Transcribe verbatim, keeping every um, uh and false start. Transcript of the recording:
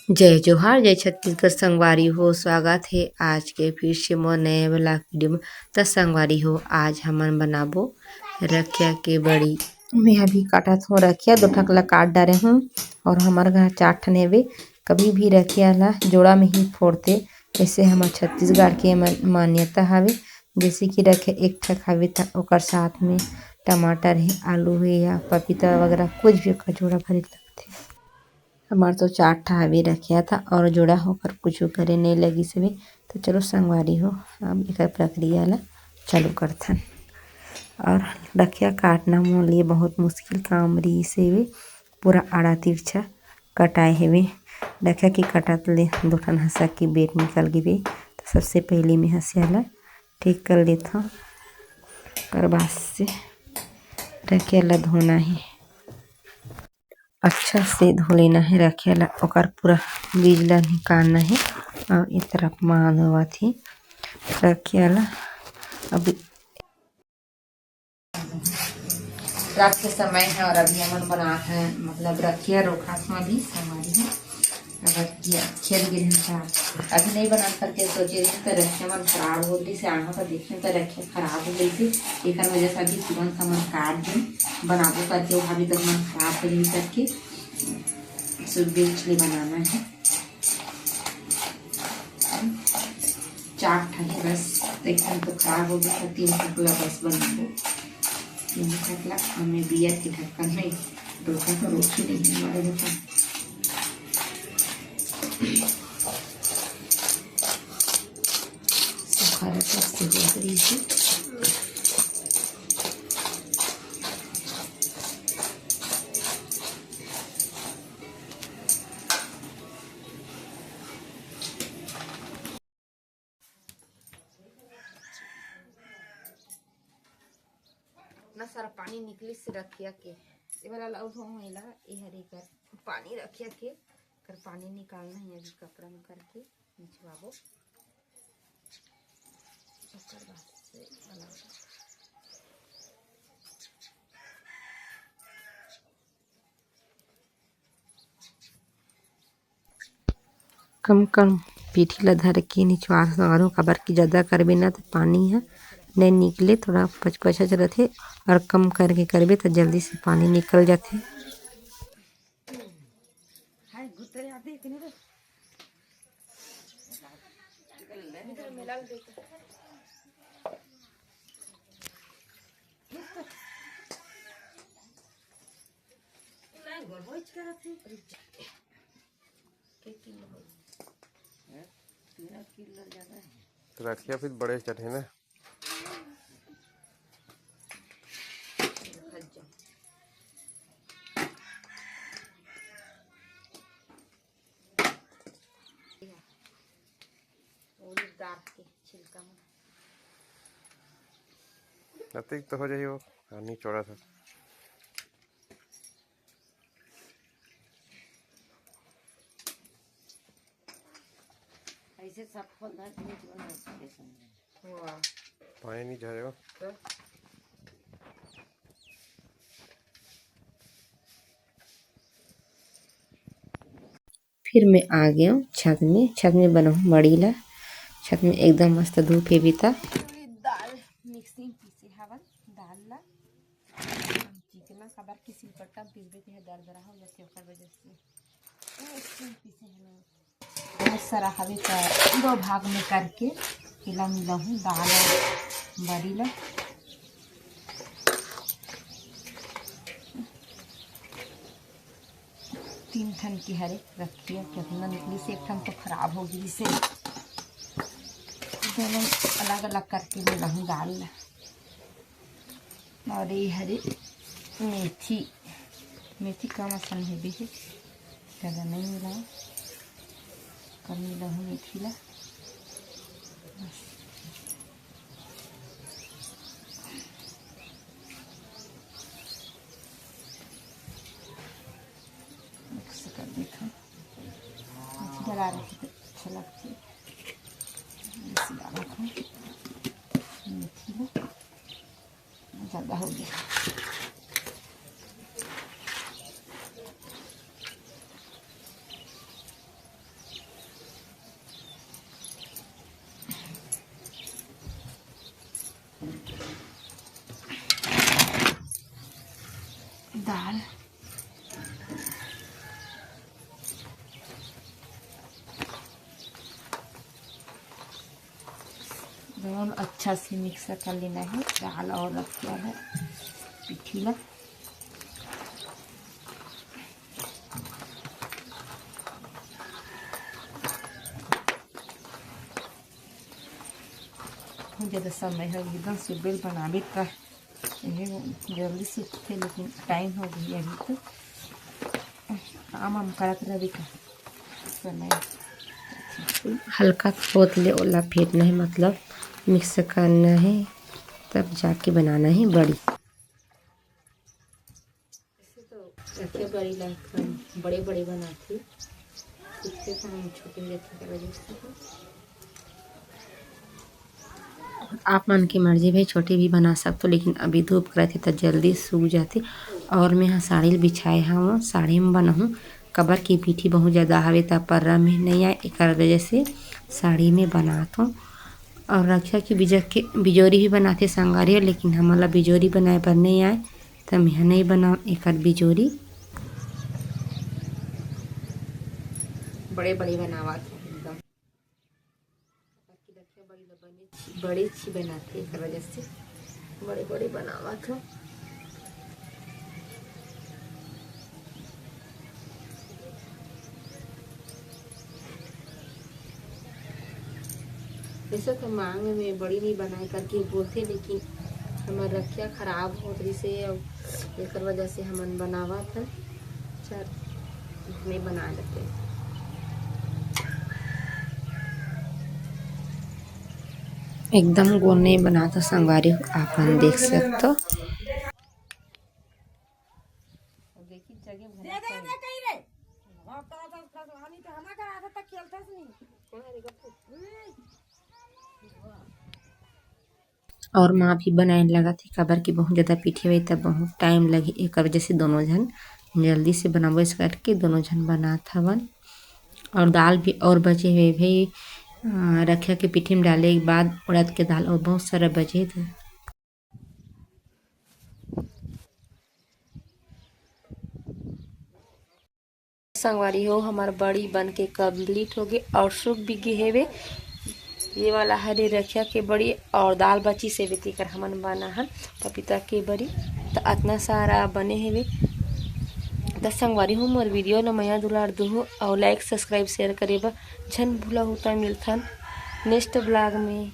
जय जोहार, जय छत्तीसगढ़ संगवारी हो, स्वागत हे आज के फिर से मोर नए वाला वीडियो में। त संगवारी हो, आज हमन बनाबो रखिया के बड़ी। मैं अभी काटत हों रखिया, दो ठक ला काट डारे हों। और हमर घर चार ठन हेवे, कभी भी रखिया ला जोड़ा में ही फोड़थे, ऐसे हमर छत्तीसगढ़ के मन-, मान्यता हवे। जैसे कि रखिया एक ठक हवे, त ओकर साथ में टमाटर हे, आलू हे या पपीता वगैरह कुछ भी ओकर जोड़ा भरे लगथे। हमार तो चार ठा हवे रखिया था और जोड़ा होकर कुछ करे नहीं लगिस हवे। तो चलो संगवारी हो, अब एकर प्रक्रिया ला चालू करथन। और रखिया काटना मोर लिए बहुत मुश्किल काम रहिस हवे। पूरा आड़ा तिरछा कटाए हवे। रखिया के कटत ले दो ठन हंसिया के बेट निकल गे। तो सबसे पहले मैं हंसिया ला ठीक कर लेथव। ओकर बाद से रखिया ला धोना हे। अच्छा से धो लेना हे रखिया ला, ओकर पूरा बीज ला निकालना हे। और ए तरफ माँ धोवत हे रखिया ला। अभी रात के समय है और अभी हमन बना है, मतलब रखिया रोखा था अभी संगवारी है। अगर किया खेत गिरन था, अभी नहीं बना करके सोचे रही तो रखिया मन खराब हो गई से, आंखों का देखे तो रखिया खराब हो गई थी। एक वजह से अभी तुरंत हमन काट दिन बनाबो करके, वो भाभी तो हमन खराब कर नहीं करके सुबह इसलिए बनाना है। चार ठन बस, एक ठन तो खराब हो गया था, तीन ठन ला बस बनाबो। तीन ठन ला हमें बियर के ढक्कन में रोका तो रोक ही नहीं हमारे बेटा। सूखा रहता है, इससे बहुत रही थी। इतना सारा पानी निकली से रखिया के, ये वाला लाउड हो, एला, ये हरे कर पानी रखिया के, कर पानी निकालना है अभी कपड़ा में करके निचवाबो। ओकर बाद से बनाबो। कम कम पीठी ला धर के निचवार संगरो, काबर कि जादा करबे ना त पानी ह नइ निकले, थोड़ा पचपचच रथे। और कम करके करबे त जल्दी से पानी निकल जाथे। रखिया फिर बड़े चढ़े ना। उड़ीद दाल के छिलका में। अतिक तो हो जाही वो, पानी छोड़ा था। ऐसे सब फल धर के नीचे बना के संगे। वाह। पानी नहीं झरे हो। तो? फिर मैं आ गया हूँ छत में। छत में बनाहूँ बड़ी ला। छत में एकदम मस्त धूप हे बीता। दाल मिक्सी में पीसे हवन, दाल ला चिकना, काबर कि सिलबट्टा में पीसबे ते दरदरा हो जाथे, ओकर वजह से मिक्सी में पीसे हवन। बहुत सारा हवे त दो भाग में करके एला मिलाहूँ, दाल और बड़ी ला। तीन ठन के हरे रखिया, कितना निकली से, एक ठन तो खराब हो गई से। दोनों अलग अलग करके मिलाहूँ दाल ला। और ये हरे मेथी, मेथी कम असन हेबे हे, ज़्यादा नहीं मिलाओ, कम मिलाहूँ मेथी ला। बस। मिक्स कर देथन। मिर्ची डला रही तो अच्छा लगथे। मिर्ची डालत हन। मेथी ला ज़्यादा हो गया। अच्छा से मिक्स कर लेना है दाल और रखिया ला, पिठी ला। बहुत ज़्यादा समय है, एकदम सुबह बनाबे त जल्दी से उठे, लेकिन टाइम हो गई अभी तो काम वाम करत रहे का समय। हल्का पोत ले ओला फेंटना है, मतलब मिक्स करना है, तब जाके बनाना है बड़ी। ऐसे तो रखिया बड़ी ला बड़े बड़े बनाथे, कुछ तो हम छोटे रखे कर वजह से। आप मन के मर्जी भाई, छोटे भी बना सकते हो, लेकिन अभी धूप करत हे त जल्दी सूख जाथे। और मैं ह साड़ी ल बिछाए हवं, साड़ी में बनाहूँ, कबर के पीठी बहुत ज़्यादा हवे त पर्रा में नहीं आए, एकर वजह से साड़ी में बनात हूँ। और रखिया के बिजक के बिजोरी भी बनाथे संगवारी हो, लेकिन हमन ला बिजोरी बनाए बर नहीं आए, त मैं ह नहीं बनाऊँ एकर बिजोरी। बड़े बड़े बनावत हूँ एकदम। बड़ी ल बने, बड़े अच्छी बनाथे, एकर वजह से बड़े बड़े बनावत हो। वैसे तो मांग में बड़ी नहीं बनाए करके बोलथे, लेकिन हमर रखिया खराब होत रहिसे, अउ एकर वजह से हमन बनावत हन। चल, नहीं बना लेते। एकदम गोल नहीं बनाता संगवारी हो, आप मन देख सकते हो। और माँ भी बनाए लगत हे, काबर कि बहुत ज़्यादा पीठी होई, तब बहुत टाइम लगही। एकर वजह से दोनों झन जल्दी से बनाबो, इस करके दोनों झन बनात हवन। और दाल भी और बचे हुए भाई, अ, रखिया के पीठी में डाले के बाद उड़द के दाल और बहुत सारा बचे थे। संगवारी हो, हमार बड़ी बन के कंप्लीट हो गए और सूख भी गे हेवे। ये वाला हरे रखिया के बड़ी और दाल बची से बेटी कर हमन बना हन पपीता के बड़ी। त अतना सारा बने हेवे। त संगवारी हो, मोर वीडियो ल मया दुलार दुहू और लाइक, सब्सक्राइब, शेयर करे बर झन भूला हो। त मिलथन नेक्स्ट ब्लॉग में।